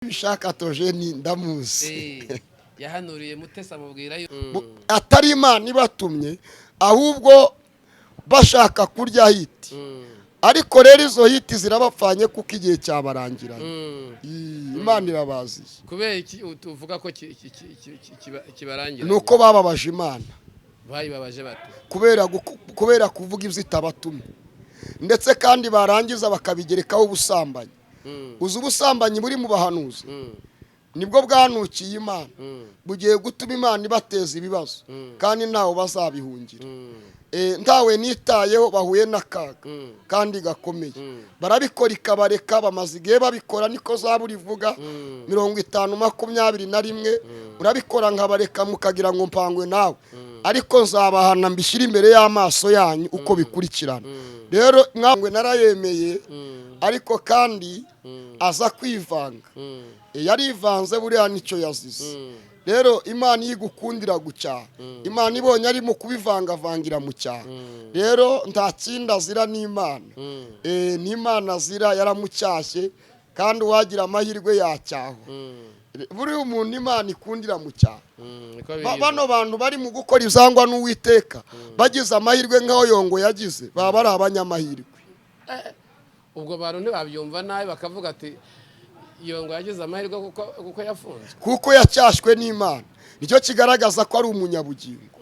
Bishaka Tojeni ndamuzi. Yahanuriye Mutesi amubwira Atari Imana ibatumye, ahubwo bashaka kurya hit. Ariko rero izo hit zirabapfanye kuko igihe cyabarangiranye. Imana irabaziye. Kubera iki uvuga ko kibarangira? Ni uko bababaje Imana. Bayibabaje bate? Kubera kuvuga ibyo itabatumye, ndetse kandi barangiza bakabigerekaho ubusambanyi. Uzi ubusambanyi buri mu bahanuzi? Nibwo bwanukiye Imana. Bugiye gutuma Imana ibateza ibibazo kandi ntawe bazabihungira. Ntawe nitayeho, bahuye n'akaga kandi gakomeye. Barabikora ikabareka, bamaze igihe babikora. Niko Zaburi ivuga, 50:21: "Urabikora nkabareka mukagira ngo mpangwe nawe, ariko nzabahana mbishyire imbere y'amaso yanyu uko bikurikirana." Rero mwangwe narayemeye, ariko kandi aza kwivanga. Yarivanze, buriya nicyo yazize. Rero Imana iyo igukundira gucyaha, Imana ibonye arimo kubivangavangira mu cyaha, rero nta kindi azira n'Imana. N'Imana azira yaramucyashye, kandi uwagira amahirwe yacyahwa. Buriya umuntu Imana ikundira mu cyaha. Niko biri. Bano bantu bari mu gukora ibyangwa n'Uwiteka, bagize amahirwe nk'aho Yongo yagize, baba ari abanyamahirwe. Ubwo bantu ntibabyumva nabi bakavuga ati Yongo yagize amahirwe kuko yafunzwe? Kuko yacyashywe n'Imana, nicyo kigaragaza ko ari umunyabugingo.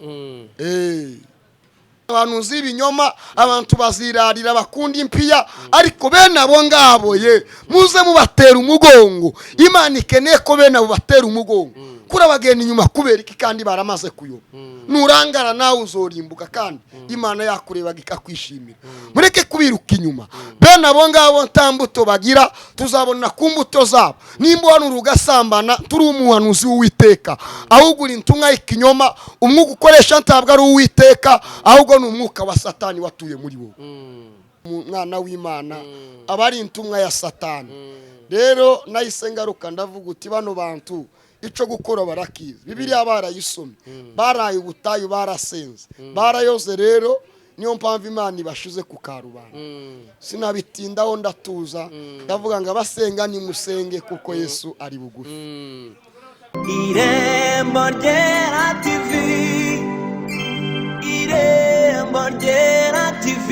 Abantu uzi ibinyoma, abantu bazirarira, bakunda impiya, ariko bene abo ngabo ye muze mubatera umugongo. Imana ikeneye ko bene abo batera umugongo. Kuri abagenda inyuma kubera iki kandi baramaze kuyoba? Nurangara nawe uzorimbuka, kandi Imana yakurebaga ikakwishimira. Mureke kubiruka inyuma bene abo ngabo, nta mbuto bagira. Tuzabona ku mbuto zabo. Nimba uhanura ugasambana, turi umuhanuzi w'Uwiteka, ahubwo uri intumwa y'ikinyoma. Umwuka ukoresha ntabwo ari Uwiteka, ahubwo ni umwuka wa Satani watuye muri wowe. Umwana w'Imana aba ari intumwa ya Satani. Rero nahise ngaruka, ndavuga uti bano bantu icyo gukora barakizi, Bibiliya barayisomye, baraye ubutayu, barasenze, barayoze. Rero niyo mpamvu Imana ibashize ku karubanda. Sinabitindaho, ndatuza, ndavuga ngo abasenga nimusenge kuko Yesu ari bugufi. Irembo Ryera TV, Irembo Ryera TV.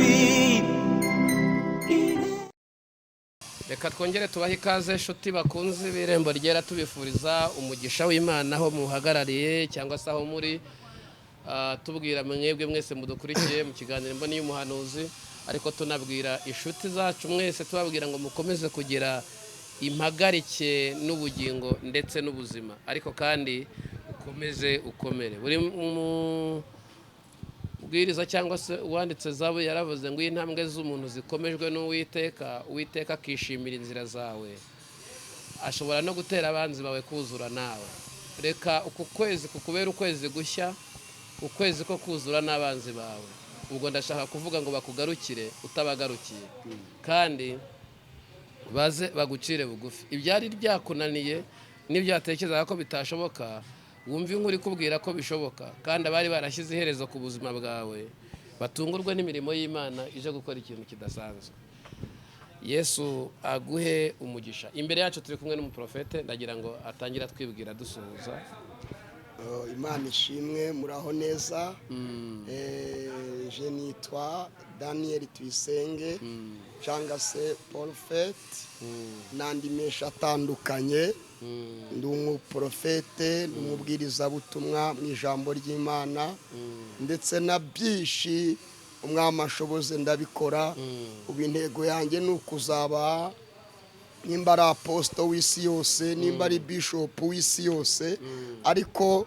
Reka twongere tubahe ikaze, inshuti bakunze b'Irembo Ryera, tubifuriza umugisha w'Imana aho muhagarariye cyangwa se aho muri. Tubwira mwebwe mwese mudukurikiye mu kiganiro Imboni y'Umuhanuzi, ariko tunabwira inshuti zacu mwese, tubabwira ngo mukomeze kugira impagarike n'ubugingo ndetse n'ubuzima, ariko kandi ukomeze ukomere. Buri mubwiriza cyangwa se uwanditse Zaburi yaravuze ngo iyo intambwe z'umuntu zikomejwe n'Uwiteka, Uwiteka akishimira inzira zawe, ashobora no gutera abanzi bawe kuzura nawe. Reka uku kwezi kukubera ukwezi gushya, ukwezi ko kuzura n'abanzi bawe. Ubwo ndashaka kuvuga ngo bakugarukire utabagarukiye, kandi baze bagucire bugufi. Ibyari byakunaniye n'ibyo watekerezaga ko bitashoboka, wumve inkuru ikubwira ko bishoboka, kandi abari barashyize iherezo ku buzima bwawe batungurwe n'imirimo y'Imana ije gukora ikintu kidasanzwe. Yesu aguhe umugisha. Imbere yacu turi kumwe n'umuprofete, ndagira ngo atangire atwibwira, dusuhuza. Oh, Imana ishimwe, muraho neza. Je nitwa Daniel Tuyisenge cyangwa se Prophet n'andi menshi atandukanye. Ndi umuprofete, ndi umubwirizabutumwa mu ijambo ry'Imana, ndetse na byinshi Umwami ashoboze ndabikora. Ubu intego yanjye ni ukuzaba nimba ari apostle w'isi yose, nimba ari bishopu w'isi yose, ariko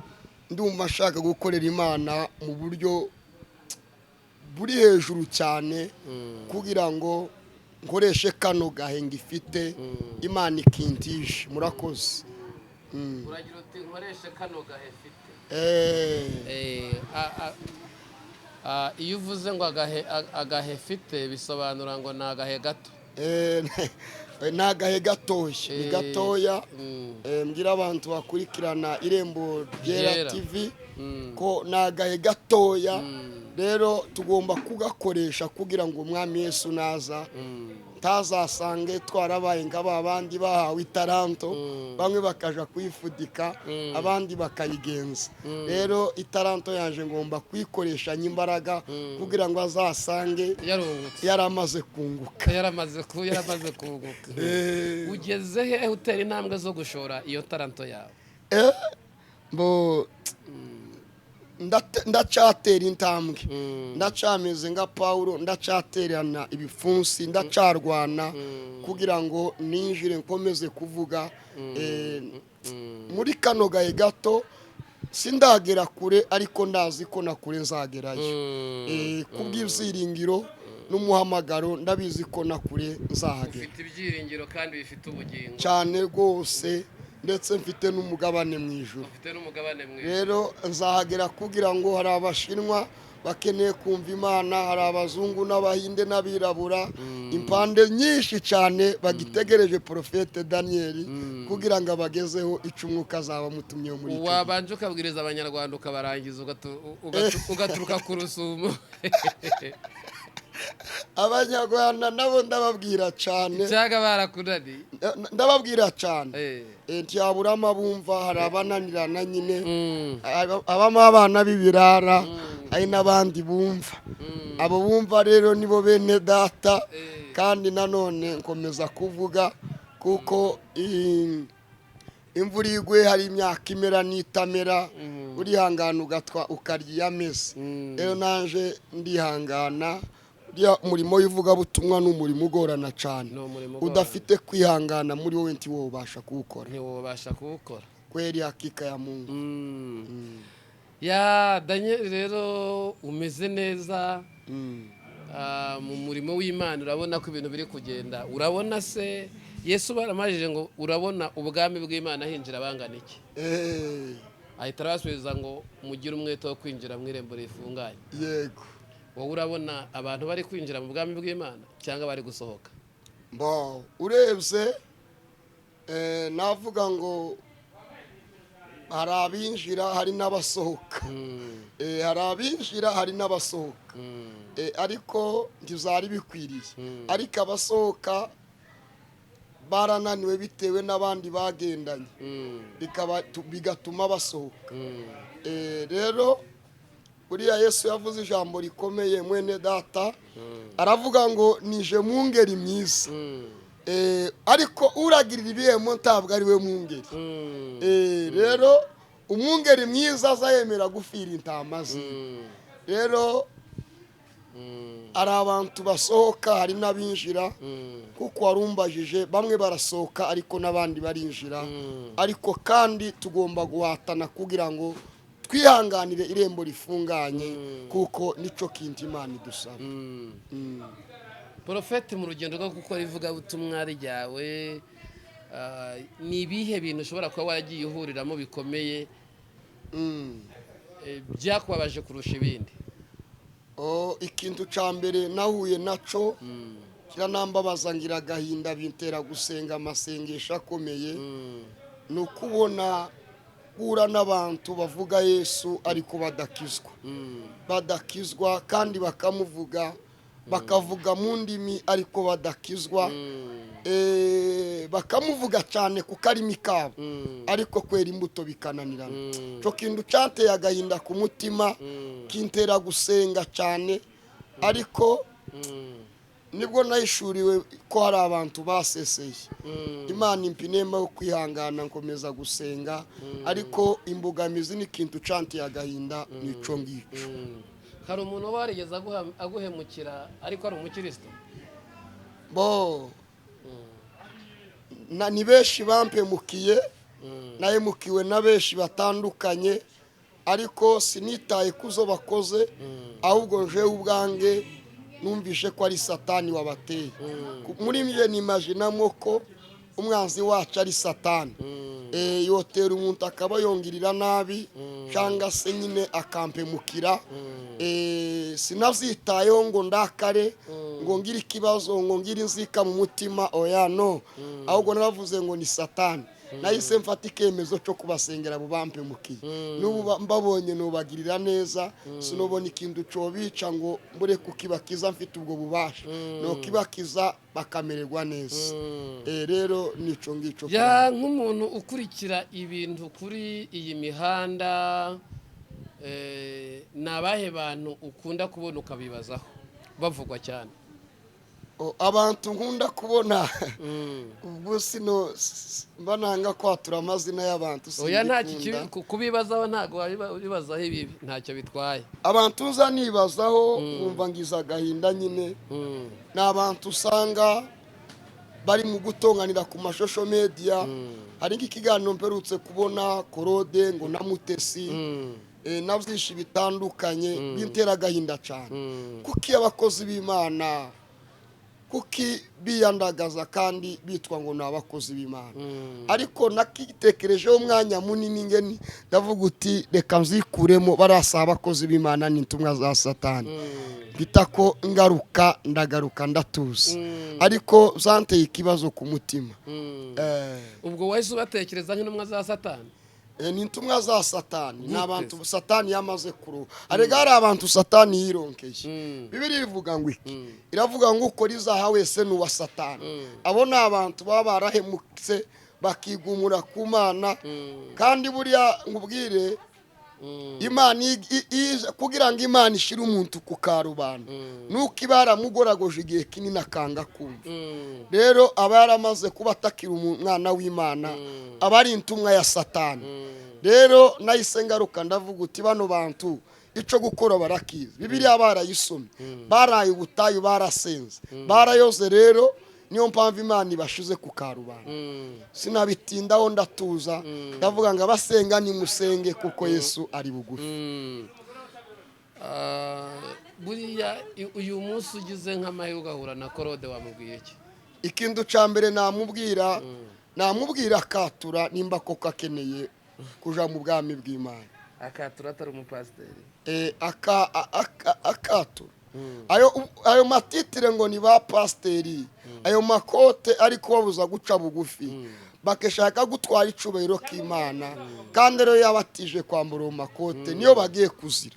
ndumva nshaka gukorera Imana mu buryo buri hejuru cyane, kugira ngo nkoreshe kano gahe ngifite, Imana ikintishe. Murakoze. Uragira uti nkoreshe kano gahe mfite. Iyo uvuze ngo agahe mfite, bisobanura ngo ni agahe gato. Ni agahe gatoya, ni gatoya. Mbwira abantu bakurikirana Irembo Ryera Ryera. TV ko ni agahe gatoya. Rero tugomba kugakoresha kugira ngo Umwami Yesu naza. Ntazasange twarabaye nka ba bandi bahawe itaranto, bamwe bakaja kuyifudika, abandi bakayigenza. Rero itaranto yaje ngomba kuyikoreshanya imbaraga kugira ngo azasange yarungutse, yaramaze kunguka. Yaramaze kunguka. Ugeze he utera intambwe zo gushora iyo taranto yawe? Mbo ndacatera intambwe, ndacameze nka Pawulo, ndacaterana ibipfunsi, ndacarwana kugira ngo ninjire nkomeze kuvuga. Muri kano gahe gato sindagera kure, ariko ndazi ko na kure nzagerayo. Kubw'ibyiringiro n'umuhamagaro, ndabizi ko na kure nzahagera. Ufite ibyiringiro kandi bifite ubugingo. Cyane rwose, ndetse mfite n'umugabane mu ijuru. Ufite n'umugabane mwiza. Rero nzahagera kugira ngo hari Abashinwa bakeneye kumva Imana, hari abazungu n'Abahinde n'abirabura, impande nyinshi cyane bagitegereje Porofete Daniyeli kugira ngo abagezeho icyo umwuka azaba amutumyeho muri icyo gihe. Wabanje ukabwiriza Abanyarwanda ukabarangiza, ugaturuka ku Rusumo. Abanyarwanda nabo ndababwira cyane. Cyangwa barakunaniye? Ndababwira cyane. Ntiyaburamo abumva, hari abananirana nyine. Abamo abana b'ibirara, hari n'abandi bumva. Abo bumva rero nibo bene data. Kandi nanone nkomeza kuvuga kuko imvura iyo iguye hari imyaka imera n'itamera, urihangana ugatwa ukarya iyameze. Rero naje ndihangana. Uriya murimo w'ivugabutumwa ni umurimo ugorana cyane. Ni umurimo ugorana. Udafite kwihangana muri wowe ntiwobasha kuwukora. Ntiwobasha kuwukora. Kweli, hakika ya Mungu. Ya Daniel, rero umeze neza mu murimo w'Imana, urabona ko ibintu biri kugenda. Urabona se Yesu baramajije ngo: "Urabona ubwami bw'Imana hinjira bangana iki?" Ahita arabasubiza ngo: "Mugire umwete wo kwinjira mu irembo rifunganye." Wowe urabona abantu bari kwinjira mu bwami bw'Imana cyangwa bari gusohoka? Bo urebye, navuga ngo hari abinjira, hari n'abasohoka. Hari abinjira, hari n'abasohoka. Ariko ntizari bikwiriye, ariko abasohoka barananiwe bitewe n'abandi bagendanye, bigatuma basohoka. Rero buriya Yesu yavuze ijambo rikomeye, mwene data, aravuga ngo: "Nije mwungeri mwiza." Ariko uragirira ibihembo ntabwo ari we mwungeri. Rero umwungeri mwiza aza yemera gufira intama ze. Rero hari abantu basohoka, hari n'abinjira, kuko warumbajije, bamwe barasohoka ariko n'abandi barinjira. Ariko kandi tugomba guhatana kugira ngo twihanganire irembo rifunganye, kuko nico kintu Imana idusaba. Porofeti, mu rugendo rwo gukora ivugabutumwa ryawe, ni ibihe bintu ushobora kuba waragiye uhuriramo bikomeye, byakubabaje kurusha ibindi? Oh, ikintu cya mbere nahuye naco kiranambabaza, ngira agahinda, bintera gusenga amasengesho akomeye, ni ukubona guhura n'abantu bavuga Yesu ariko badakizwa, badakizwa kandi bakamuvuga, bakavuga mu ndimi ariko badakizwa. Bakamuvuga cyane ku karimi kabo, ariko kwera imbuto bikananirana. Icyo kintu cyateye agahinda ku mutima, kintera gusenga cyane, ariko nibwo nahishuriwe ko hari abantu baseseye. Imana impa inema yo kwihangana, nkomeza gusenga, ariko imbogamizi n'ikintu canteye agahinda nico ngico. Hari umuntu uba warigeze aguhemukira ariko ari umukristo? Bo na ni benshi bampemukiye, nahemukiwe na benshi batandukanye, ariko sinitaye ku zo bakoze, ahubwo jewe ubwange numvishe ko ari Satani wabateye. Muri mje nimajinamo ko umwanzi wacu ari Satani. Yotera umuntu akaba yongirira nabi cyangwa se nyine akampemukira. Sinabyitayeho ngo ndakare, ngo ngire ikibazo, ngo ngire inzika mu mutima, oya, no, ahubwo naravuze ngo ni Satani. Nahise mfata ikemezo cyo kubasengera abo bampemukiye. N'ubu mbabonye nubagirira neza, sinubona ikintu cobica ngo mbure kukibakiza. Mfite ubwo bubasha, nokibakiza bakamererwa neza. Rero nico ngico. Ya, nk'umuntu ukurikira ibintu kuri iyi mihanda, ni abahe bantu ukunda kubona ukabibazaho bavugwa cyane? O, abantu nkunda kubona, ubwo sino mba nanga kwatura amazina y'abantu. Oya, nta Simbikunda. Kubibazaho ntabwo wabibazaho ibibi, ntacyo bitwaye. Abantu nza nibazaho nkumva ngize agahinda nyine, ni abantu usanga bari mu gutonganira ku ma social media. Hari nk'ikiganiro mperutse kubona Korode ngo na Mutesi, na byinshi bitandukanye bintera agahinda cyane. Kuki abakozi b'Imana, kuki biyandagaza kandi bitwa ngo ni abakozi b'Imana? Ariko nakitekerejeho umwanya munini, ngeni ndavuga uti: "Reka nzikuremo, barasaba abakozi b'Imana ni intumwa za Satani." Mpita ko ngaruka, ndagaruka ndatuza, ariko zanteye ikibazo ku mutima. Ubwo wahise ubatekereza nk'intumwa za Satani? Ni intumwa za Satani, ni Gute? abantu Satani yamaze kuroha. Arega hari abantu Satani yironkeye. Bibiri ivuga ngo iki? Iravuga ngo ukora izaha wese ni uwa Satani. Abo ni abantu baba barahemutse bakigumura ku Mana. Kandi buriya nkubwire, Imana kugira ngo Imana ishyire umuntu ku karubanda, nuko iba yaramugoragoje igihe kinini akanga kumva. Rero aba yaramaze kuba atakira umwana w'Imana, aba ari intumwa ya Satani. Rero nahise ngaruka ndavuga uti: "Bano bantu icyo gukora barakizi, Bibiliya barayisomye, baraye ubutayu, barasenze, barayoze." Rero niyo mpamvu Imana ibashize ku karubanda. Sinabitindaho, ndatuza, ndavuga ngo abasenga nimusenge kuko Yesu ari bugufi. Buriya uyu munsi ugize nk'amahirwe ugahura na Korode, wamubwiye iki? Ikintu cya mbere namubwira, namubwira akatura nimba koko akeneye kuja mu bwami bw'Imana. Akatura atari umupasiteri? Akatura ayo ma titre ngo ni ba pasiteri, ayo makote ari kubabuza guca bugufi, bakashaka gutwara icubahiro k'Imana. Kandi rero yabatije kwambara ayo makote, niyo bagiye kuzira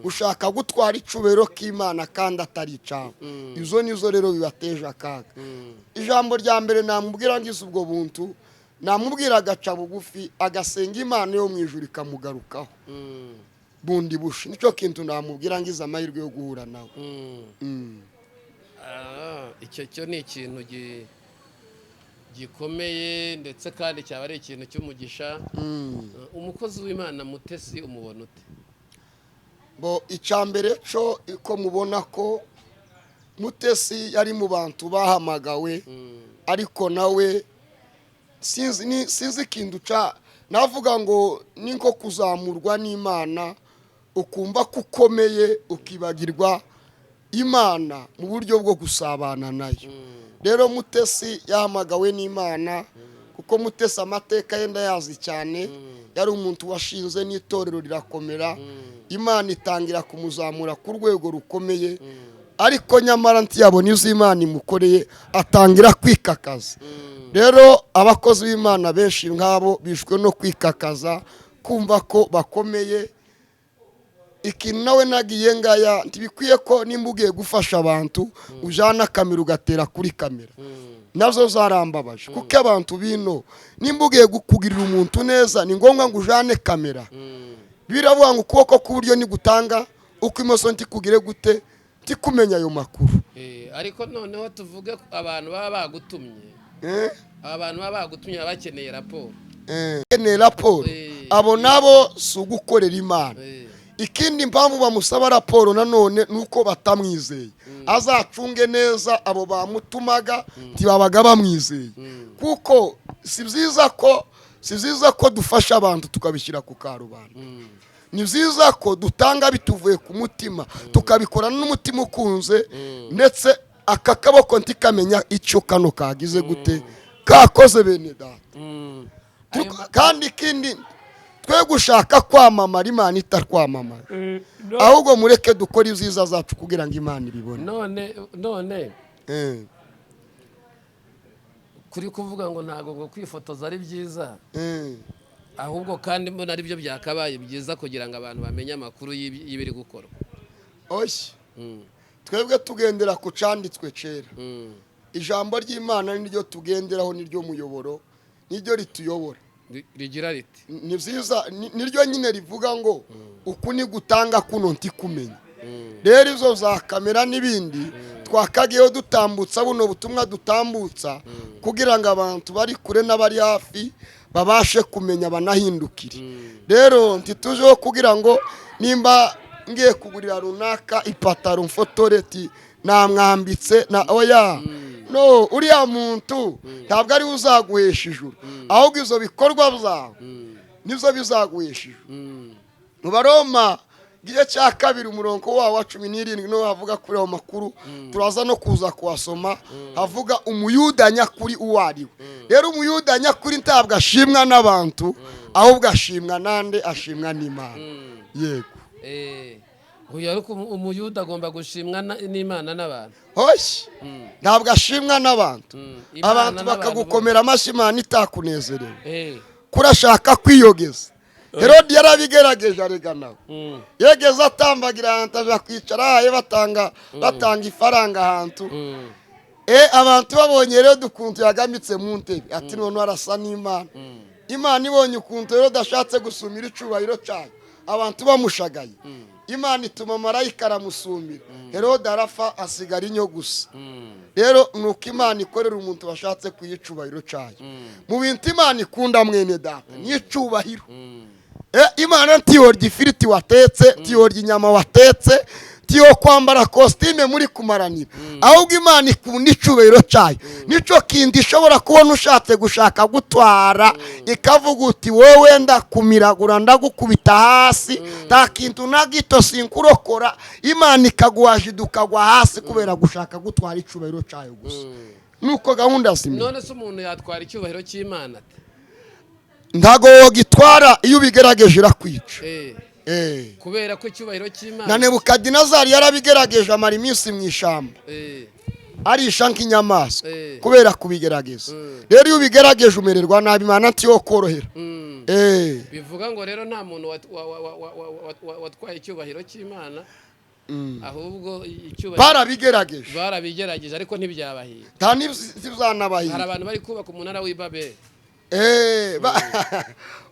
gushaka gutwara icubahiro k'Imana kandi atari icabo. Izo nizo rero bibateje akaga. Ijambo rya mbere namubwira ngize ubwo buntu, namubwira agaca bugufi, agasenga Imana yo mu ijuru ikamugarukaho bundi bushi. Nicyo kintu namubwira ngize amahirwe yo guhura nawe. Icyo cyo ni ikintu gikomeye, ndetse kandi cyaba ari ikintu cy'umugisha. Umukozi w'Imana Mutesi umubona ute? Bo, icya mbere cyo ko mubona ko Mutesi yari mu bantu bahamagawe, ariko nawe sinzi ikintu ca navuga ngo ni nko kuzamurwa n'Imana, ukumva ko ukomeye, ukibagirwa Imana mu buryo bwo gusabana nayo. Rero Mutesi yahamagawe n'Imana, kuko Mutesi amateka ye ndayazi cyane. Yari umuntu washinze n'itorero rirakomera, Imana itangira kumuzamura ku rwego rukomeye, ariko nyamara ntiyabona izo Imana imukoreye, atangira kwikakaza. Rero abakozi b'Imana benshi nk'abo bishwe no kwikakaza, kumva ko bakomeye. Ikintu nawe nagiye ngaya, ntibikwiye ko nimba ugiye gufasha abantu ujana kamera ugatera kuri kamera. Nazo zarambabaje, kuko abantu bino, nimba ugiye kugirira umuntu neza, ni ngombwa ngo ujane kamera? Biravuga ngo ukuboko k'uburyo nigutanga, uko imoso ntikugire gute, ntikumenya ayo makuru. Ariko noneho tuvuge ko abantu baba bagutumye, aba bantu baba bagutumye baba bakeneye raporo. Bakeneye raporo. Abo nabo si ugukorera Imana. Ikindi, impamvu bamusaba raporo nanone ni uko batamwizeye. Azacunge neza, abo bamutumaga ntibabaga bamwizeye, kuko si byiza ko dufasha abantu tukabishyira ku karubanda. Ni byiza ko dutanga bituvuye ku mutima, tukabikora n'umutima ukunze, ndetse aka kaboko ntikamenya icyo kano kagize gute, kakoze, bene data. Kandi ikindi, twe gushaka kwamamara Imana itatwamamara, ahubwo mureke dukore ibyiza zacu kugira ngo Imana ibibone. None Kuri kuvuga ngo ntabwo ngo kwifotoza ari byiza, ahubwo kandi mbona ari byo byakabaye byiza kugira ngo abantu bamenye amakuru y'ibiri gukorwa. Oya, twebwe tugendera ku canditswe cera. Ijambo ry'Imana niryo tugenderaho, niryo muyoboro, niryo rituyobora. Rigira riti: Ni byiza, niryo nyine rivuga ngo uku ni gutanga kuno ntikumenya. Rero izo za kamera n'ibindi twakagiyeho dutambutsa buno butumwa, dutambutsa kugira ngo abantu bari kure n'abari hafi babashe kumenya, banahindukire. Rero ntitujeho kugira ngo nimba ngiye kugurira runaka ipataro mfotore ti namwambitse na oya. No uriya muntu ntabwo ari we uzaguhesha ijuru, ahubwo izo bikorwa byawe nibyo bizaguhesha ijuru. Mu Baroma igice cya 2 umurongo wawo wa 17 niho havuga kuri ayo makuru, turaza no kuza kuhasoma. Havuga umuyuda nyakuri uwo ari we. Rero umuyuda nyakuri ntabwo ashimwa n'abantu, ahubwo ashimwa nande? Ashimwa n'Imana. Yego. Uyu ariko umuyuda agomba gushimwa n'Imana n'abantu. Hoshi, ntabwo ashimwa n'abantu. Imana Abantu n'abantu. bakagukomera amashyi, Imana itakunezerewe. Kurashaka kwiyogeza, Herodi yarabigerageje, arega nawe. Yegeze atambagira ahantu, aja kwicara ahaye batanga ifaranga ahantu. Abantu babonye Herodi ukuntu yagamitse mu ntebe, ati none arasa n'Imana. Imana ibonye ukuntu Herodi ashatse gusumira icubahiro cyayo, abantu bamushagaye, Imana ituma marayika aramusumira, Herodi arafa, asigara inyo gusa. Rero nuko Imana ikorera umuntu washatse kuyiha icubahiro cyayo. Mu bintu Imana ikunda, mwene data, ni icubahiro. Imana ntiyorya ifiriti watetse, ntiyorya inyama watetse, ntiyo kwambara kositime muri kumaranira, ahubwo Imana ikunda icubahiro cyayo. Nico kindi ishobora kubona ushatse gushaka gutwara, ikavuga uti wowe ndakumiragura, ndagukubita hasi, nta kintu na gito sinkurokora. Imana ikaguhajida ukagwa hasi kubera gushaka gutwara icubahiro cyayo gusa. Nuko gahunda zimeze. None se umuntu yatwara icyubahiro cy'Imana ate? Ntago wogitwara, iyo ubigerageje irakwica. Kubera ko icyubahiro cy'Imana Na Nebukadinezari yarabigerageje, amara iminsi mu ishyamba arisha nk'inyamaswa kubera kubigerageza. Rero iyo ubigerageje umererwa nabi, Imana ntiyo korohera. Bivuga ngo rero nta muntu watwaye icyubahiro cy'Imana, ahubwo icyubahiro Barabigerageje. Barabigerageje ariko ntibyabahiye. Nta Hari n'ibizanabahira. abantu bari kubaka umunara w'i Babeli.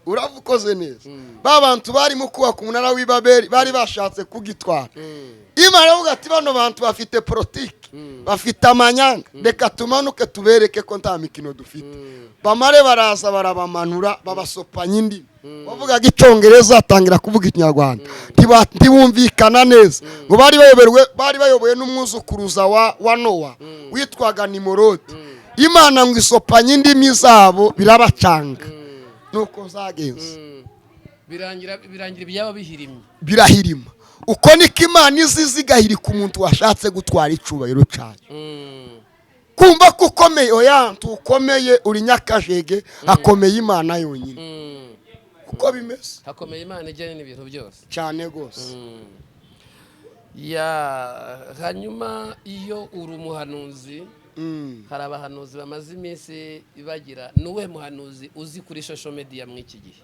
Uravukoze neza. Ba bantu barimo kubaka umunara w'i Babeli bari bashatse kugitwara. Imana iravuga ati bano bantu bafite politiki, bafite amanyanga, reka tumanuke tubereke ko nta mikino dufite. Bamare baraza barabamanura, babasopanya indimi. Bavugaga icyongereza atangira kuvuga ikinyarwanda, ntibumvikana neza. Ngo bari bayoberwe, bari bayobowe n'umwuzukuruza wa Nowa witwaga Nimurodi. Imana ngo isopanye indimi zabo, birabacanga, nuko zagenze. Birangira ibyaba bihirimye. Birahirima. Uko niko Imana izi zigahirika umuntu washatse gutwara icubahiro cyayo. Kumva ko ukomeye, oya, ntukomeye, uri nyakajege, hakomeye Imana yonyine. Uko bimeze. Hakomeye Imana ijyanye n'ibintu byose. Cyane rwose. Ya, hanyuma iyo uri umuhanuzi, hari abahanuzi bamaze iminsi bagira, ni uwuhe muhanuzi uzi kuri social media muri iki gihe?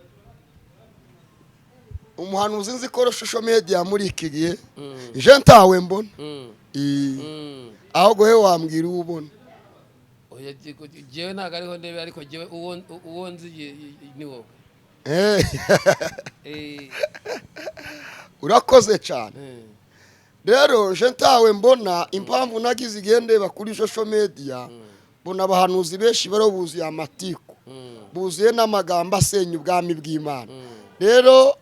Umuhanuzi nzi ko social media muri iki gihe, je ntawe mbona. Ahubwo we wambwira uwo ubona. Oya, jyewe ntabwo ariho ndebe, ariko jyewe uwo nzi ni wowe. Urakoze cyane. Rero je ntawe mbona. Impamvu nagize igihe ndeba kuri social media, mbona abahanuzi benshi bari buzuye amatiku, buzuye n'amagambo asenya ubwami bw'Imana. Rero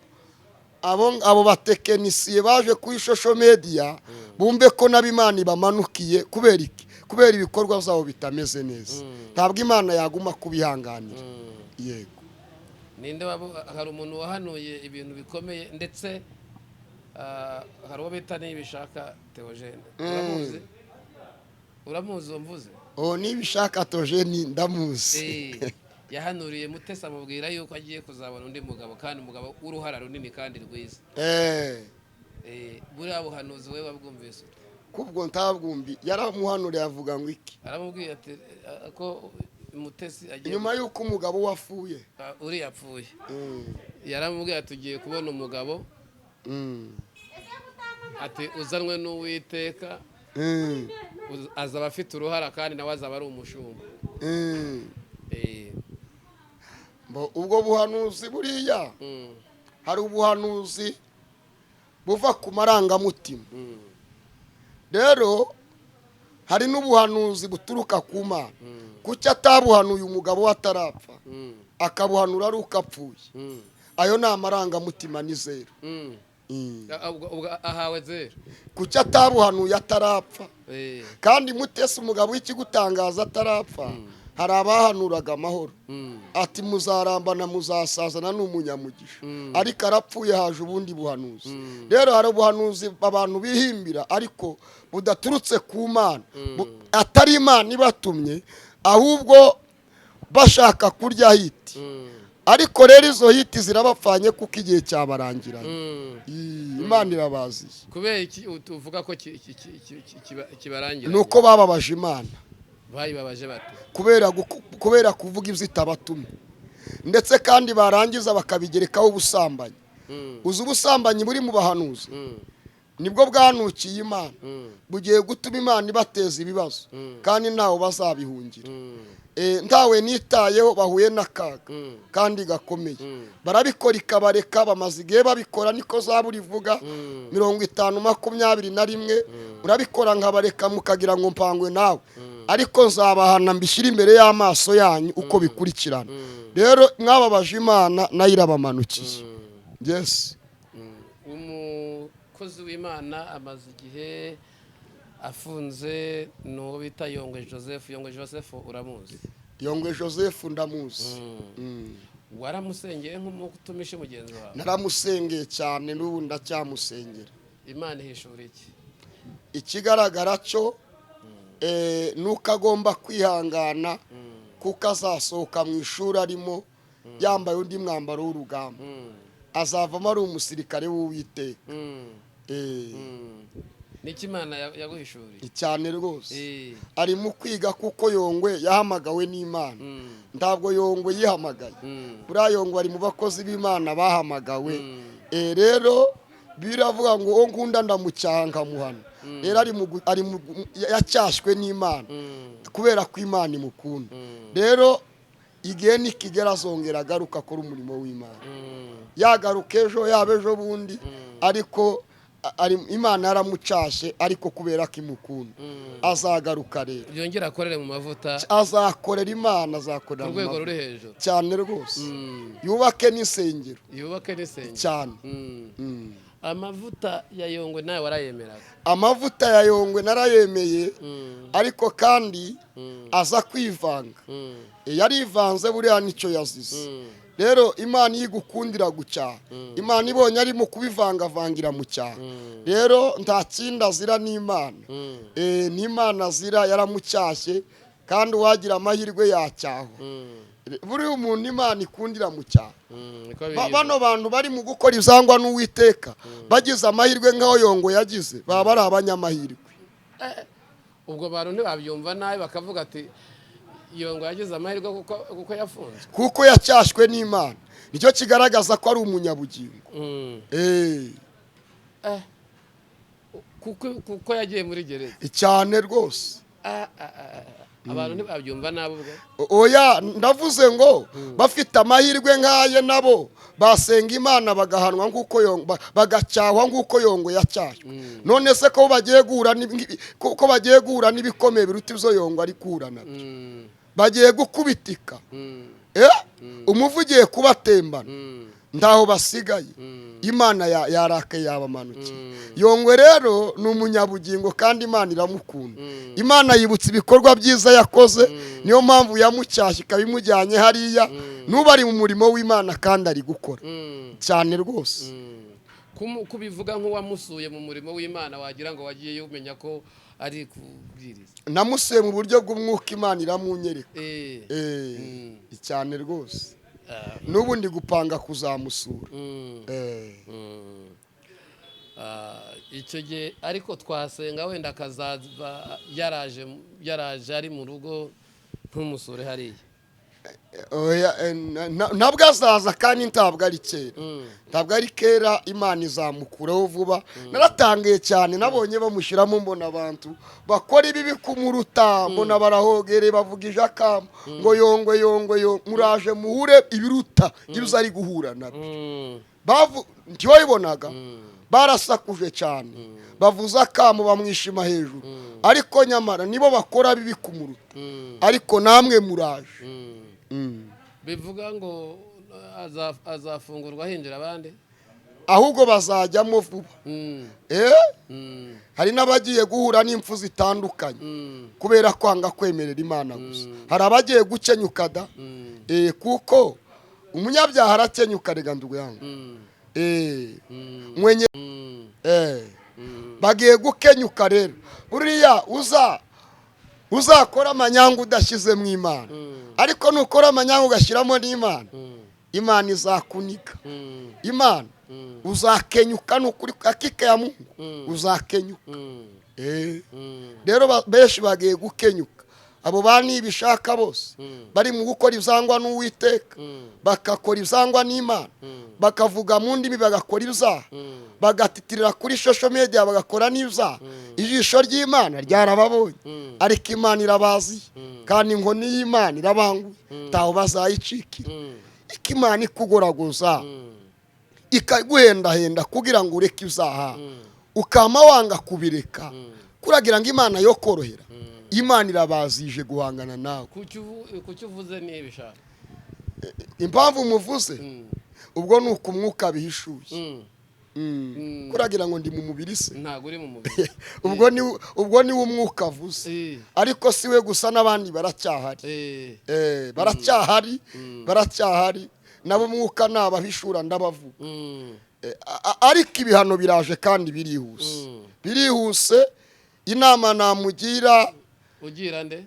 abo batekinisiye baje kuri social media bumve ko nabo Imana ibamanukiye. Kubera iki? Kubera ibikorwa byabo bitameze neza. Ntabwo Imana yaguma kubihanganira. Yego. Ninde hari umuntu wahanuye ibintu bikomeye, ndetse hari uwo bita Nibishaka Theogene, uramuzi? Uramuzi uwo mvuze? Oh, Nibishaka Theogene ndamuzi. Yahanuriye Mutesi, amubwira yuko agiye kuzabona undi mugabo, kandi umugabo w'uruhara runini kandi rwiza. Buriya buhanuzi wowe wabwumvise ute? Kubwo ntabwumbi. Yaramuhanuriye avuga ngo iki? Aramubwiye ati ko Mutesi agiye Nyuma y'uko umugabo we apfuye. Ah, uriya apfuye, yaramubwiye ati ugiye kubona umugabo, ati uzanwe n'Uwiteka, azaba afite uruhara kandi nawe azaba ari umushumba. Ubwo buhanuzi buriya, hari ubuhanuzi buva ku marangamutima, rero hari n'ubuhanuzi buturuka ku Mana. Kuki atabuhanuye umugabo we atarapfa, akabuhanura ari uko apfuye? Ayo ni amarangamutima, ni zero. Ubwo ahawe zero. Kuki atabuhanuye atarapfa? Kandi Mutesi, umugabo w'ikigutangaza atarapfa, hari abahanuraga amahoro, ati muzarambana, muzasazana, ni umunyamugisha, ariko arapfuye haje ubundi buhanuzi. Rero hari ubuhanuzi abantu bihimbira ariko budaturutse ku Mana, atari Imana ibatumye, ahubwo bashaka kurya hit. Ariko rero izo hit zirabapfanye kuko igihe cyabarangiranye. Imana irabaziye. Kubera iki uvuga ko kibarangira? Ni uko bababaje Imana. Bayibabaje bate? Kubera kuvuga ibyo itabatumye, ndetse kandi barangiza bakabigerekaho ubusambanyi. Uzi ubusambanyi buri mu bahanuzi? Nibwo bwanukiye Imana, bugiye gutuma Imana ibateza ibibazo, kandi ntawe bazabihungira. Ntawe nitayeho, bahuye n'akaga kandi gakomeye. Barabikora ikabareka, bamaze igihe babikora, niko zaburi ivuga, 50:21: urabikora nkabareka mukagira ngo mpangwe nawe, ariko nzabahana mbishyire imbere y'amaso yanyu uko bikurikirana. Rero mwababaje Imana, nayo irabamanukiye, yes. Umukozi w'Imana amaze igihe afunze, ni uwo bita Yongwe Joseph. Yongwe Joseph uramuzi? Yongwe Joseph ndamuzi. Waramusengeye nk'umutumishi mugenzi wawe? Naramusengeye cyane, n'ubu ndacyamusengera. Imana ihishura iki? Ikigaragara cyo ni uko agomba kwihangana, kuko azasohoka mu ishuri arimo yambaye undi mwambaro w'urugamba, azavamo ari umusirikare w'Uwiteka. Niki Imana yaguhishuriye? Cyane rwose. Ari mu kwiga, kuko Yongwe yahamagawe n'Imana, ntabwo Yongwe yihamagaye. Buriya Yongwe ari mu bakozi b'Imana bahamagawe. Rero biravuga ngo uwo nkunda ndamucyaha nkamuhana. Rero ari mu yacyashywe n'Imana kubera ko Imana imukunda. Rero igihe nikigera azongera agaruka akora umurimo w'Imana, yagaruka ejo, yaba ejo bundi, ariko Imana yaramucashe, ariko kubera ko imukunda azagaruka rero. Yongera akorere mu mavuta. Azakorera Imana, azakorera ku mu rwego mavuta. ruri hejuru. Cyane rwose, yubake n'insengero. Yubake n'insengero. Cyane. Amavuta ya Yongwe nawe warayemeraga? Amavuta ya Yongwe narayemeye, ariko kandi aza kwivanga. Yarivanze, buriya nicyo yazize. Rero Imana iyo igukundira gucyaha, Imana ibonye arimo kubivangavangira mu cyaha, rero nta kindi azira n'Imana. N'Imana azira, yaramucyashye, kandi uwagira amahirwe yacyahwa. Buriya umuntu Imana ikundira mu cyaha, Niko biri. Bano bantu bari mu gukora ibyangwa n'Uwiteka, bagize amahirwe nk'aho Yongwe yagize, baba ari abanyamahirwe. Ubwo bantu ntibabyumva nabi bakavuga ati Yongwe yagize amahirwe kuko yafunzwe? Kuko yacyashywe n'Imana, nicyo kigaragaza ko ari umunyabugingo. Kuko yagiye muri gereza? Cyane rwose. Ah, ah, ah, ah. Abantu ntibabyumva nabi ubwo? Oya, ndavuze ngo bafite amahirwe nk'aye nabo basenga Imana bagahanwa nk'uko bagacyahwa nk'uko Yongwe yacyashywe. None se ko bagiye guhura n'ibikomeye biruta ibyo Yongwe ari guhura nabyo? Bagiye gukubitika, umuvu ugiye kubatembana, ntaho basigaye. Imana yarakaye, yabamanukiye. Yongwe rero ni umunyabugingo kandi Imana iramukunda. Imana yibutsa ibikorwa byiza yakoze, niyo mpamvu yamucyashye ikaba imujyanye hariya. N'ubu ari mu murimo w'Imana kandi ari gukora cyane rwose. Kubivuga nk'uwamusuye mu murimo w'Imana, wagira ngo wagiyeyo umenya ko ari kubwiriza. Namusuye mu buryo bw'umwuka, Imana iramunyereka. Cyane rwose. N'ubu ndi gupanga kuzamusura. Icyo gihe ariko twasenga wenda akazaba yaraje ari mu rugo. Ntumusure hariya. Oya, ntabwo azaza, kandi ntabwo ari kera, ntabwo ari kera. Imana izamukuraho vuba. Naratangiye cyane, nabonye bamushyiramo, mbona abantu bakora ibibi kumuruta, mbona barahogere, bavuga ijakamo ngo yongwe yongwe yo, muraje muhure ibiruta ibyo ari guhura nabyo. Ntiwabibonaga, barasakuje cyane, bavuze akamo, bamwishima hejuru, ariko nyamara nibo bakora bibi kumuruta. Ariko namwe muraje. Bivuga ngo azafungurwa hinjira abandi. Ahubwo bazajyamo vuba. Hari n'abagiye guhura n'impfu zitandukanye kubera kwanga kwemerera Imana gusa. Hari abagiye gukenyuka da. Kuko umunyabyaha arakenyuka. Rega ndugu yangu, mwenye bagiye gukenyuka. Rero buriya uza uzakora amanyanga udashyizemo Imana, ariko nukora amanyanga ugashyiramo n'Imana, Imana izakunika. Imana uzakenyuka, ni ukuri, hakika ya Mungu uzakenyuka. Rero benshi bagiye gukenyuka. Abo ba nibishaka bose bari mu gukora ibyangwa n'Uwiteka, bagakora ibyangwa n'Imana, bakavuga mu ndimi, bagakora ibyaha, bagatitirira kuri social media, bagakora n'ibyaha. Ijisho ry'Imana ryarababonye, ariko Imana irabazi, kandi inkoni y'Imana irabanguye, ntaho bazayicikira. Iko Imana ikugoragoza, ikaguhendahenda kugira ngo ureke ibyaha, ukama wanga kubireka, kuragira ngo Imana yo korohera. Imana irabazije guhangana nawe. Kuki uvuze nibishaka? Impamvu muvuze, ubwo ni uko umwuka bihishuye. Kuragira ngo ndi mu mubiri se? Ntabwo uri mu mubiri. Ubwo ni umwuka avuze. Ariko si we gusa, n'abandi baracyahari. Baracyahari, baracyahari nabo. Umwuka nabahishura ndabavuga. Ariko ibihano biraje kandi birihuse, birihuse. Inama namugira, Ugira nde?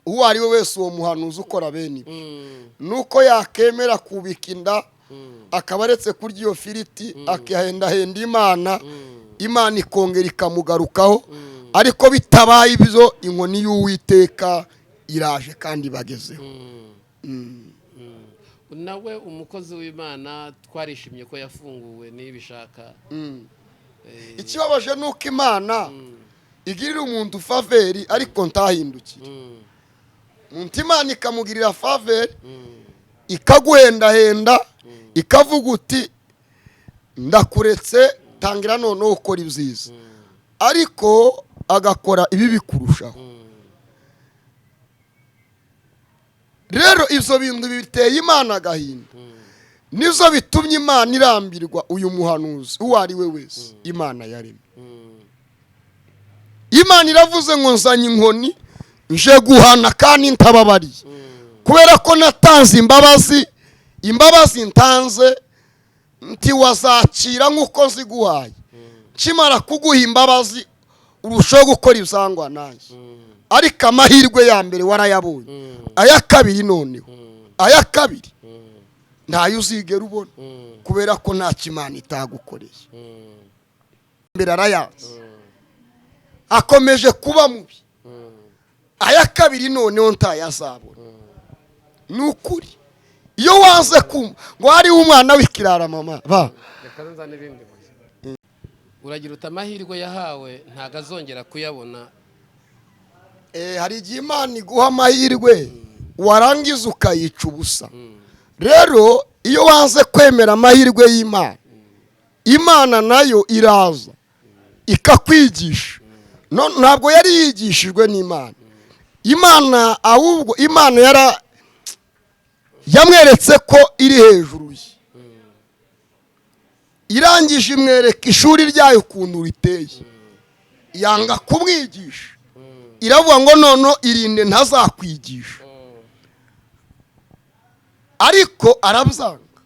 uwo ari we wese, uwo muhanuzi ukora bene ibi, nuko yakemera kubika inda, akaba aretse kurya iyo firiti, akihendahenda Imana, Imana ikongera ikamugarukaho. Ariko bitabaye ibyo, inkoni y'Uwiteka iraje kandi bagezeho. Nawe umukozi w'Imana twarishimye ko yafunguwe nibishaka. Ikibabaje ni uko Imana igirira umuntu faveur, ariko ntahindukire. Umuntu Imana ikamugirira faveur, ikaguhendahenda, ikavuga uti: "Ndakuretse, tangira noneho ukora ibyiza," ariko agakora ibibi kurushaho. Rero ibyo bintu biteye Imana agahinda, nizo bitumye Imana irambirwa uyu muhanuzi uwo ari we wese Imana yaremye. Imana iravuze ngo: "Nzanye inkoni, nje guhana kandi ntababariye, kubera ko natanze imbabazi. Imbabazi ntanze ntiwazakira nk'uko ziguhaye. Nkimara kuguha imbabazi urushaho gukora ibyangwa nanjye, ariko amahirwe ya mbere warayabonye, aya kabiri noneho, aya kabiri ntayo uzigera ubona, kubera ko nta kimana itagukoreye mbere." Arayazi, akomeje kuba mubi. Aya kabiri noneho ntayazabona. Ni ukuri, iyo waze kumva ngo hariho umwana w'ikirara, mama ba. Reka nzane ibindi buye. Uragira uti amahirwe yahawe ntabwo azongera kuyabona. Hari igihe Imana iguha amahirwe, warangiza ukayica ubusa. Rero iyo wanze kwemera amahirwe y'Imana, Imana nayo iraza ikakwigisha. No, ntabwo yari yigishijwe n'Imana. Imana ahubwo, Imana yara yamweretse ko iri hejuru ye, irangije imwereka ishuri ryayo ukuntu riteye, yanga kumwigisha. Iravuga ngo noneho irinde ntazakwigisha, ariko arabyanga.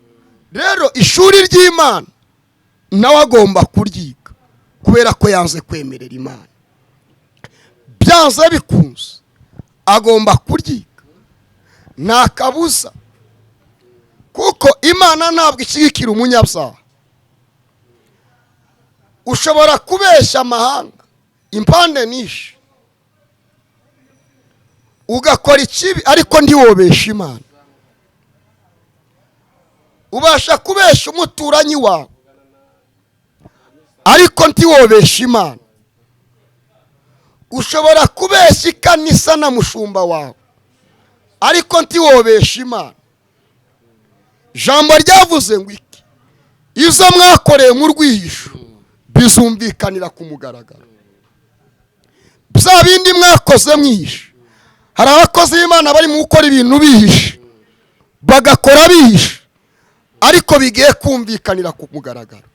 Rero ishuri ry'Imana nawe agomba kuryiga, kubera ko yanze kwemerera Imana. Byanze bikunze agomba kuryiga, nta kabuza, kuko Imana ntabwo ishyigikira umunyabyaha. Ushobora kubeshya amahanga impande nyinshi. Ugakora ikibi ariko ntiwobeshe Imana. Ubasha kubesha umuturanyi wawe ariko ntiwobeshe Imana. Ushobora kubeshya ikanisa na mushumba wawe ariko ntiwobeshe Imana. Ijambo ryavuze ngo iki? Izo mwakoreye mu rwihisho bizumvikanira ku mugaragaro. Bya bindi mwakoze mwihishe. Hari abakozi b'Imana bari mu gukora ibintu bihishe, bagakora bihishe, ariko bigiye kumvikanira ku mugaragaro.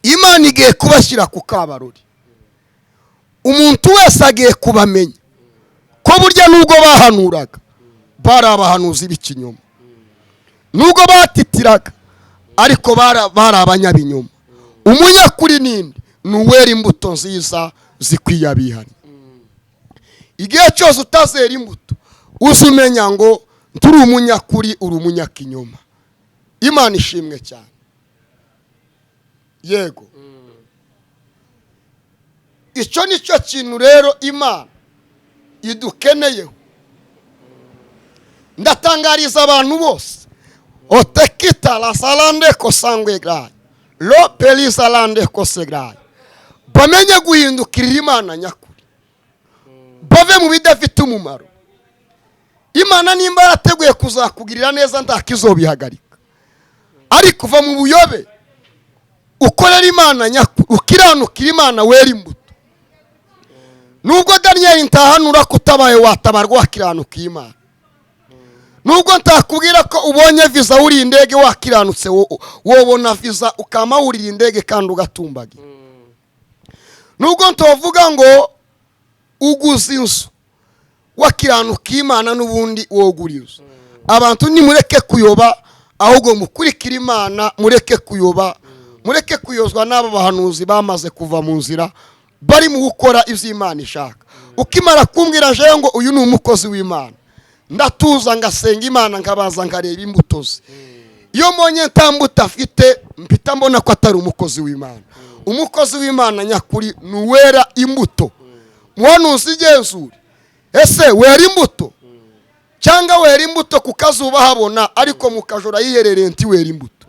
Imana igiye kubashyira ku kabarori. Umuntu wese agiye kubamenya ko burya nubwo bahanuraga bari abahanuzi b'ikinyoma, nubwo batitiraga ariko bari abanyabinyoma. Umunyakuri ninde? Ni uwera imbuto nziza zikwiye abihannye. Igihe cyose utazera imbuto, uze umenya ngo turi umunyakuri, uri umunyakinyoma. Imana ishimwe cyane. Yego, icyo ni cyo kintu rero Imana idukeneyeho. Ndatangariza abantu bose otekita la salande kosangwe grayi lo pelizalande kosegrayi, bamenye guhindukirira Imana nyakuri, bave mu bidafite umumaro. Imana nimba yarateguye kuzakugirira neza, ntakizobihagarika, ariko uva mu buyobe, ukorera Imana nyakuri, ukiranukira Imana, wera imbuto. Nubwo Daniyeli ntahanura ko utabaye watabarwa wakiranukiye Imana, nubwo ntakubwira ko ubonye viza wuriye indege wakiranutse, wobona viza ukama wurira indege kandi ugatumbagira. Nubwo ntovuga ngo uguze inzu wakiranukiye Imana, n'ubundi wogura inzu. Abantu nimureke kuyoba, ahubwo mukurikire Imana. Mureke kuyoba, mureke kuyozwa n'aba bahanuzi bamaze kuva mu nzira, bari mu gukora ibyo Imana ishaka. Ukimara kumbwira jewe ngo uyu ni umukozi w'Imana, ndatuza ngasenga Imana, nkabaza nkareba imbuto ze. Iyo mbonye nta mbuto afite, mpita mbona ko atari umukozi w'Imana. Umukozi w'Imana nyakuri ni uwera imbuto. Muhanuzi, igenzure: ese wera imbuto cyangwa wera imbuto ku kazuba habona, ariko mu kajoro yiherereye ntiwera imbuto?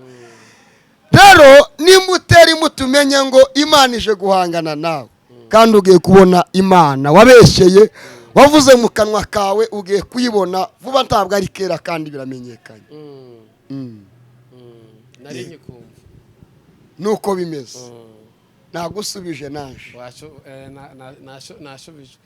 Rero nimba utera imbuto, umenye ngo Imana ije guhangana nawe, kandi ugiye kubona Imana wabeshyeye, wavuze mu kanwa kawe, ugiye kuyibona vuba, ntabwo ari kera kandi biramenyekanye. Nari nkikumva. Nuko bimeze. Nagusubije naje. Nashubijwe.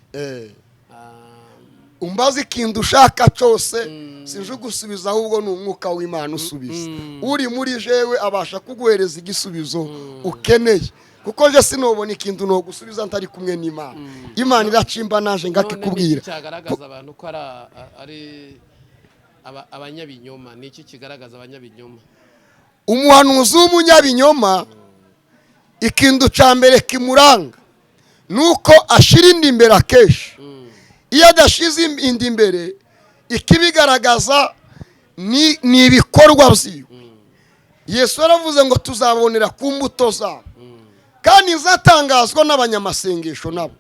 Umbaza ikintu ushaka cyose, sinje ugusubiza, ahubwo ni umwuka w'Imana usubiza. Uri muri jewe abasha kuguhereza igisubizo ukeneye, kuko je sinobona ikintu nogusubiza ntari kumwe n'Imana. Imana iracimba naje None ngakikubwira. Niki cyagaragaza abantu ko ari abanyabinyoma? Ni iki kigaragaza abanyabinyoma? Umuhanuzi w'umunyabinyoma, ikintu cya mbere kimuranga ni uko ashyira inda imbere akenshi. Iyo adashize inda imbere, ikibigaragaza ni ibikorwa byiwe. Yesu yaravuze ngo tuzabonera ku mbuto zabo, kandi izatangazwa n'abanyamasengesho nabo.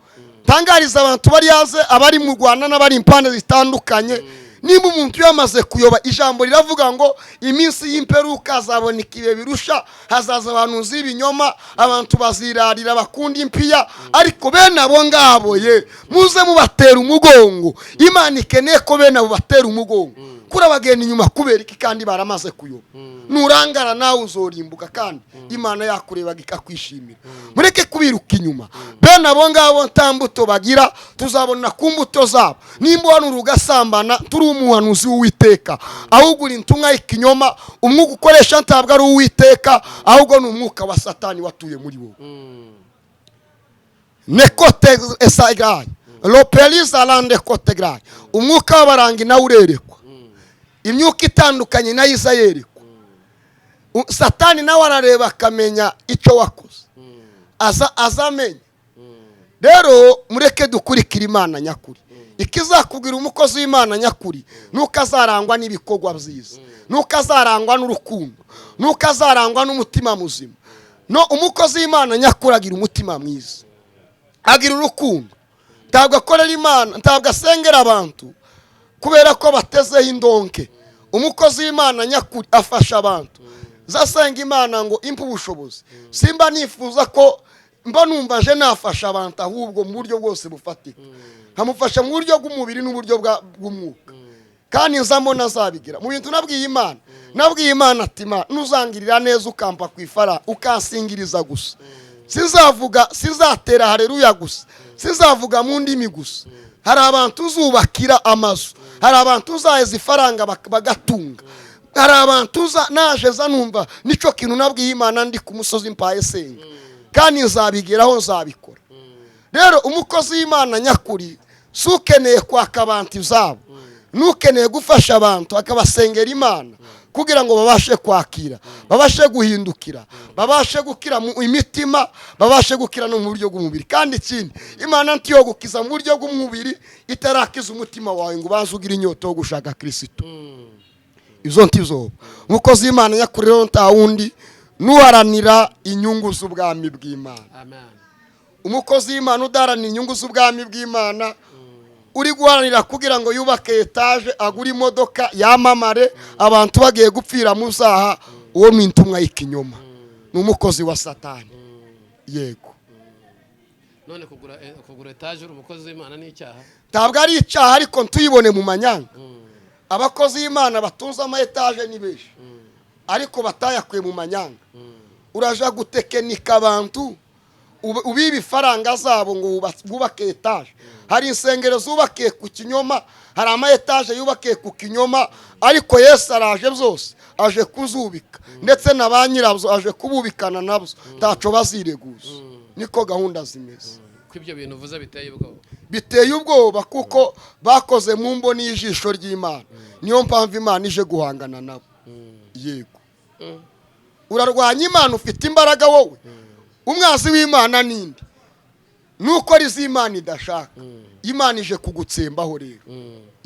Tangariza abantu bari yaze, abari mu Rwanda n'abari impande zitandukanye: nimba umuntu yamaze kuyoba, ijambo riravuga ngo iminsi y'imperuka hazaboneka ibihe birusha, hazaza abantu z'ibinyoma, abantu bazirarira, bakunda impiya, ariko bene abo ngabo ye muze mubatera umugongo. Imana ikeneye ko bene abo batera umugongo. Kuri abagenda inyuma kubera iki kandi baramaze kuyoba? Nurangara nawe uzorimbuka, kandi Imana yakurebaga ikakwishimira. Mureke kubiruka inyuma. Bene abo ngabo nta mbuto bagira, tuzabona ku mbuto zabo. Nimba uhanura ugasambana, turi umuhanuzi w'Uwiteka, ahubwo uri intumwa y'ikinyoma. Umwuka ukoresha ntabwo ari uw'Uwiteka, ahubwo ni umwuka wa Satani watuye muri wowe. Nekote esagrayi lopeliza lande kote grayi. Umwuka w'abarangi nawe urerekwa, imyuka itandukanye nayo iza yerekwa. Satani nawe arareba akamenya icyo wakoze, aza azamenya. Rero mureke dukurikire Imana nyakuri. Ikizakubwira umukozi w'Imana nyakuri nuko azarangwa n'ibikorwa byiza, nuko azarangwa n'urukundo, nuko azarangwa n'umutima muzima. No umukozi w'Imana nyakuri agira umutima mwiza, agira urukundo. Ntabwo akorera Imana, ntabwo asengera abantu kubera ko batezeho indonke. Umukozi w'Imana nyakuri afasha abantu. Zasenga Imana ngo impe ubushobozi, simba nifuza ko mba numva aje nafasha abantu, ahubwo mu buryo bwose bufatika nkamufasha mu buryo bw'umubiri n'uburyo bw'umwuka, kandi nzamo nazabigira. Mu bintu nabwiye Imana, nabwiye Imana ati: "Imana, nuzangirira neza ukampa ku ifara, ukansingiriza gusa, sizavuga, sizatera hareruya gusa, sizavuga mu ndimi gusa. Hari abantu uzubakira amazu, hari abantu uzaheza ifaranga bagatunga, hari abantu uza naje za." Numva nicyo kintu nabwiye Imana ndi ku musozi mpaye senga, kandi nzabigeraho, nzabikora. Rero umukozi w'Imana nyakuri si ukeneye kwaka abantu izabo, n'ukeneye gufasha abantu, akabasengera Imana kugira ngo babashe kwakira, babashe guhindukira, babashe gukira mu imitima, babashe gukira no mu buryo bw'umubiri. Kandi ikindi, Imana ntiyo gukiza mu buryo bw'umubiri itarakiza umutima wawe ngo ubanze ugire inyota yo gushaka Kirisito. Izo ntizoba. Umukozi w'Imana nyakuri rero nta wundi, n'uharanira inyungu z'ubwami bw'Imana. Amen. Umukozi w'Imana udaharanira inyungu z'ubwami bw'Imana, uri guharanira kugira ngo yubake etaje, agure imodoka, yamamare, abantu bagiye gupfira mu zaha, uwo ni intumwa y'ikinyoma, ni umukozi wa Satani, yego. None kugura etaje uri umukozi w'Imana ni icyaha? Ntabwo ari icyaha, ariko ntuyibone mu manyanga. Abakozi b'Imana batunze ama etaje ni benshi, ariko batayakuye mu manyanga. Uraja gutekinika abantu, ubiba ifaranga zabo ngo wubake etaje. Hari insengero zubakiye ku kinyoma, hari ama etaje yubakiye ku kinyoma, ariko Yesu araje, byose aje kuzubika, ndetse na ba nyirabyo aje kububikana nabyo, ntaco bazireguza. Niko gahunda zimeze. Ko ibyo bintu uvuze biteye ubwoba? Biteye ubwoba kuko bakoze mu mboni y'ijisho ry'Imana. Niyo mpamvu Imana ije guhangana nabo, yego. Urarwanya Imana, ufite imbaraga wowe? Umwanzi w'Imana ninde? Nuko ari Imana idashaka, Imana ije kugutsembaho rero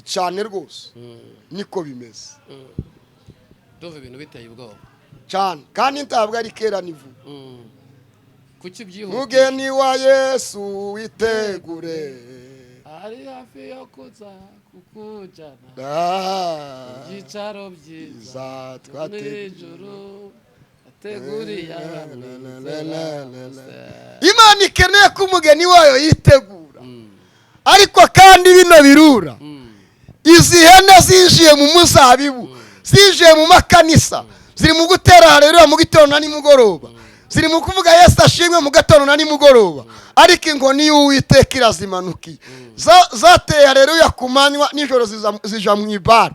cyane rwose. Niko bimeze. Ndumva ibintu biteye ubwoba. Cyane, kandi ntabwo ari kera, ni vuba. Kuki byihuta? Mugeni wa Yesu, witegure, ari hafi yo kuza kukujyana ibyicaro byiza za twateguye mw'ijuru ateguriye abamwizera. Imana ikeneye ko umugeni wayo yitegura, ariko kandi bino birura, izi hene zinjiye mu muzabibu, zinjiye mu makanisa, ziri mu gutera hareruya mu gitondo na nimugoroba, ziri mu kuvuga Yesu ashimwe mu gatondo na nimugoroba, ariko inkoni y'Uwiteka irazimanukiye. Zateye hareruya ku manywa, nijoro zija mu ibara.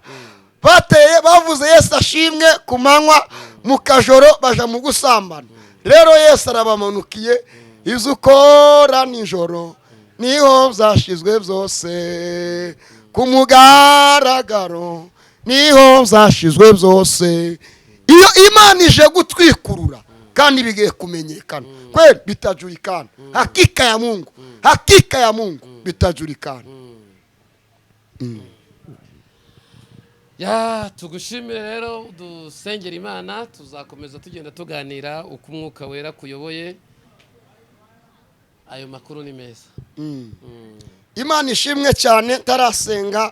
Bateye, bavuze Yesu ashimwe ku manywa, mu kajoro baja mu gusambana. Rero Yesu arabamanukiye. Ibyo ukora nijoro niho byashyizwe byose ku mugaragaro, niho byashyizwe byose. Iyo Imana ije gutwikurura, kandi bigiye kumenyekana kweli, bitajulikana. Hakika ya Mungu, hakika ya Mungu, bitajulikana. Ya, tugushimire rero, dusengera Imana. Tuzakomeza tugenda tuganira uko Umwuka Wera kuyoboye. Ayo makuru ni meza. Imana ishimwe cyane. Ntarasenga,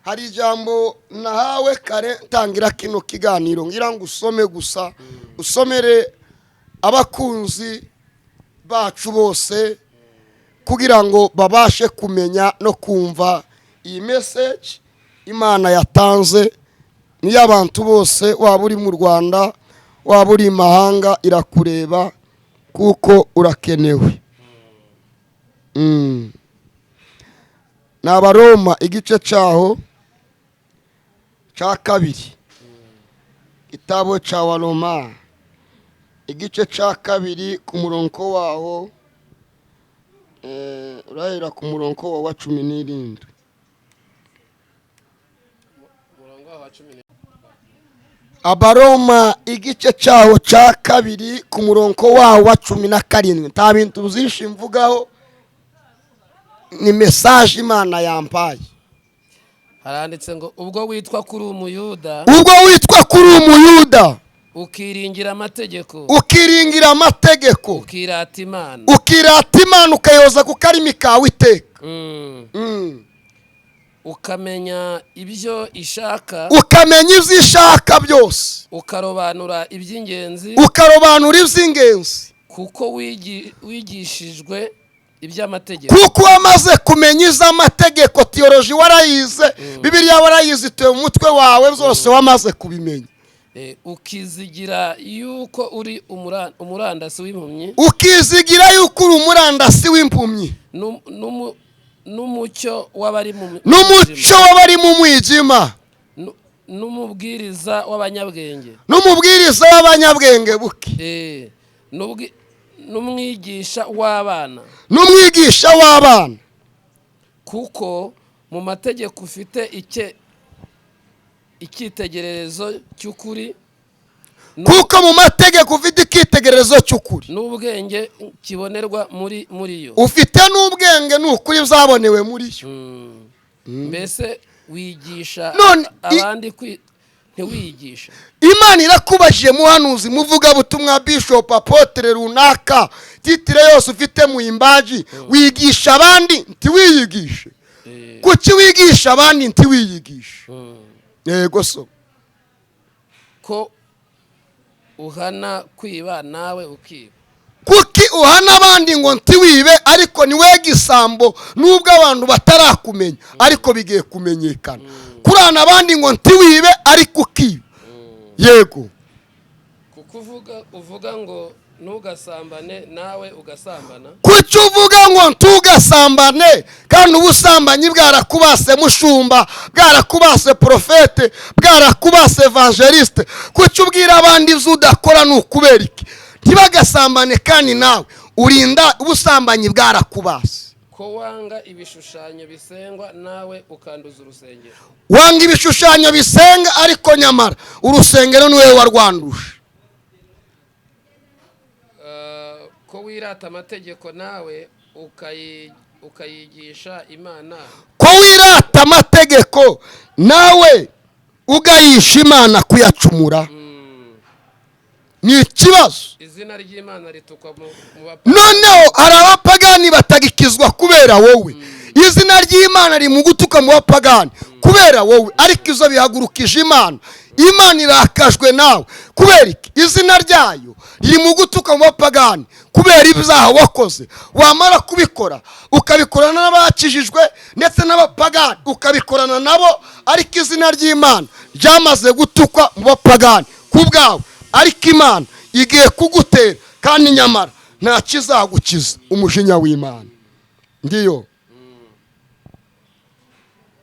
hari ijambo nahawe kare ntangira kino kiganiro, ngira ngo usome gusa, usomere abakunzi bacu bose kugira ngo babashe kumenya no kumva iyi message Imana yatanze. Niyo abantu bose, waba uri mu Rwanda, waba uri i mahanga, irakureba kuko urakenewe. Ni Abaroma igice cyaho cya kabiri, igitabo cya Waroma igice cya kabiri, ku murongo waho urahera ku murongo wa 17. Umurongo wa 10. Abaroma igice cyaho cya kabiri, ku murongo waho wa 17. Nta bintu byinshi mvugaho, ni message Imana yampaye. Haranditse ngo: "Ubwo witwa kuri Umuyuda, ubwo witwa kuri Umuyuda, Ukiringira amategeko. Ukiringira amategeko. Ukirata Imana. Ukirata Imana, ukayoza ku karimi kawe iteka. Ukamenya ibyo ishaka. Ukamenya ibyo ishaka byose. Ukarobanura iby'ingenzi. Ukarobanura iby'ingenzi. Kuko wigishijwe iby'amategeko. Kuko wamaze kumenya iz'amategeko, théologie warayize, Bibiliya warayize, ituye mu mutwe wawe, byose wamaze kubimenya. Ukizigira yuko uri umurandasi w'impumyi. Ukizigira yuko uri umurandasi w'impumyi. N'umucyo w'abari mu N'umucyo mwijima. w'abari mu mwijima. N'umubwiriza w'abanyabwenge. N'umubwiriza w'abanyabwenge buke. N'umwigisha w'abana. N'umwigisha w'abana. Kuko mu mategeko ufite icyitegererezo cy'ukuri Kuko mu mategeko ufite icyitegererezo cy'ukuri. n'ubwenge kibonerwa muri yo. Ufite n'ubwenge, ni ukuri byabonewe muri yo. Mbese wigisha None abandi ntiwiyigisha? Imana irakubajije, muhanuzi, muvugabutumwa, bishop, apôtre runaka, titre yose ufite mu imbaji, wigisha abandi ntiwiyigishe? Kuki wigisha abandi ntiwiyigishe? Yego, so. Ko uhana kwiba, nawe ukiba? Kuki uhana abandi ngo ntiwibe, ariko niwe gisambo, nubwo abantu batarakumenya ariko bigiye kumenyekana? Kurana abandi ngo ntiwibe, ariko ukiba, yego. Kuko uvuga ngo ntugasambane, nawe ugasambana? Kuki uvuga ngo ntugasambane kandi ubusambanyi bwarakubase, mushumba, bwarakubase prophète, bwarakubase évangéliste? Kuki ubwira abandi ibyo udakora? Ni ukubera iki ntibagasambane kandi nawe urinda ubusambanyi bwarakubase? Ko wanga ibishushanyo bisengwa, nawe ukanduza urusengero? Wanga ibishushanyo bisenga, ariko nyamara urusengero niwe warwanduje. Ko wirata amategeko, nawe ukayigisha Imana? Ko wirata amategeko, nawe ugayisha Imana kuyacumura, ni ikibazo. Izina ry'Imana ritukwa mu bapagani. Noneho hari abapagani batagikizwa kubera wowe. Izina ry'Imana riri mu gutuka mu bapagani kubera wowe, ariko izo bihagurukije Imana. Imana irakajwe nawe kubera iki? Izina ryayo riri mu gutuka mu bapagani kubera ibyaha wakoze. Wamara kubikora, ukabikorana n'abakijijwe ndetse n'abapagani, ukabikorana nabo, ariko izina ry'Imana ryamaze gutukwa mu bapagani ku bwawe. Ariko Imana igiye kugutera, kandi nyamara nta kizagukiza umujinya w'Imana. Ngiyo.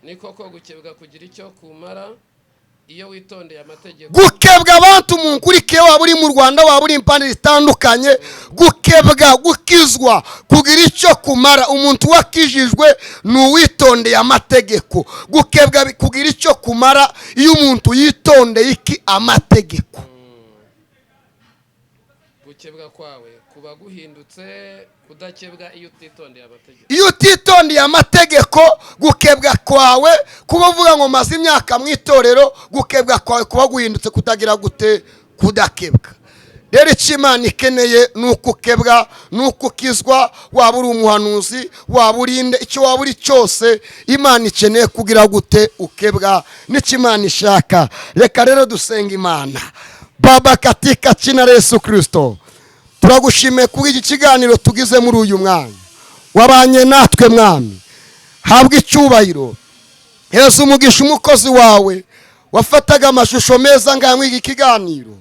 Ni koko, gukebwa kugira icyo kumara iyo witondeye amategeko. Gukebwa, abantu munkurikiye, waba uri mu Rwanda, waba uri impande zitandukanye, gukebwa, gukizwa kugira icyo kumara. Umuntu wakijijwe ni uwitondeye amategeko. Gukebwa kugira icyo kumara iyo umuntu yitondeye iki? Amategeko. Gukebwa kwawe kuba guhindutse kudakebwa iyo utitondeye amategeko. Iyo utitondeye amategeko, gukebwa kwawe kuba uvuga ngo maze imyaka mu itorero, gukebwa kwawe kuba guhindutse kutagira gute? Kudakebwa. Rero icyo Imana ikeneye ni uko ukebwa, ni uko ukizwa. Waba uri umuhanuzi, waba urinde, icyo waba uri cyose, Imana ikeneye kugira gute? Ukebwa. Nicyo Imana ishaka. Reka rero dusenga Imana. Baba, katika jina la Yesu Kirisito, turagushimiye kuba iki kiganiro tugize muri uyu mwanya. Wabanye natwe, Mwami, habwa icyubahiro. Heza umugisha umukozi wawe wafataga amashusho meza ngaya iki kiganiro,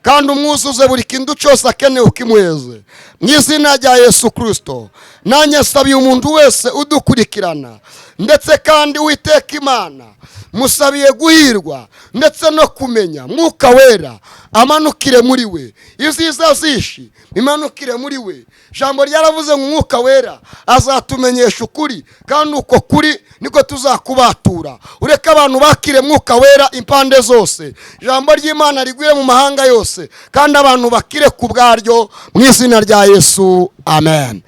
kandi umwuzuze buri kintu cyose akeneye, ukimuheze mu izina rya Yesu Kirisito. Nanjye nsabiye umuntu wese udukurikirana, ndetse kandi Witeka Imana, musabiye guhirwa ndetse no kumenya. Mwuka Wera amanukire muri we, ibyiza zishi imanukire muri we. Ijambo ryaravuze ngo Umwuka Wera azatumenyesha ukuri, kandi uko kuri niko tuzakubatura. Ureke abantu bakire Mwuka Wera impande zose, ijambo ry'Imana rigwire mu mahanga yose, kandi abantu bakire ku bwaryo, mu izina rya Yesu, amen.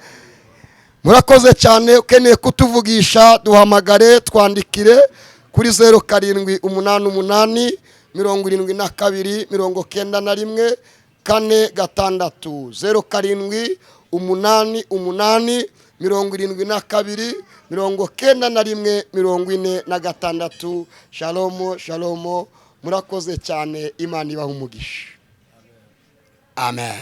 Murakoze cyane. Ukeneye kutuvugisha, duhamagare, twandikire kuri 0788. 72 91 46, 0788 72 91 46. Shalomo, shalomo. Murakoze cyane. Imana ibaha umugisha. Amen.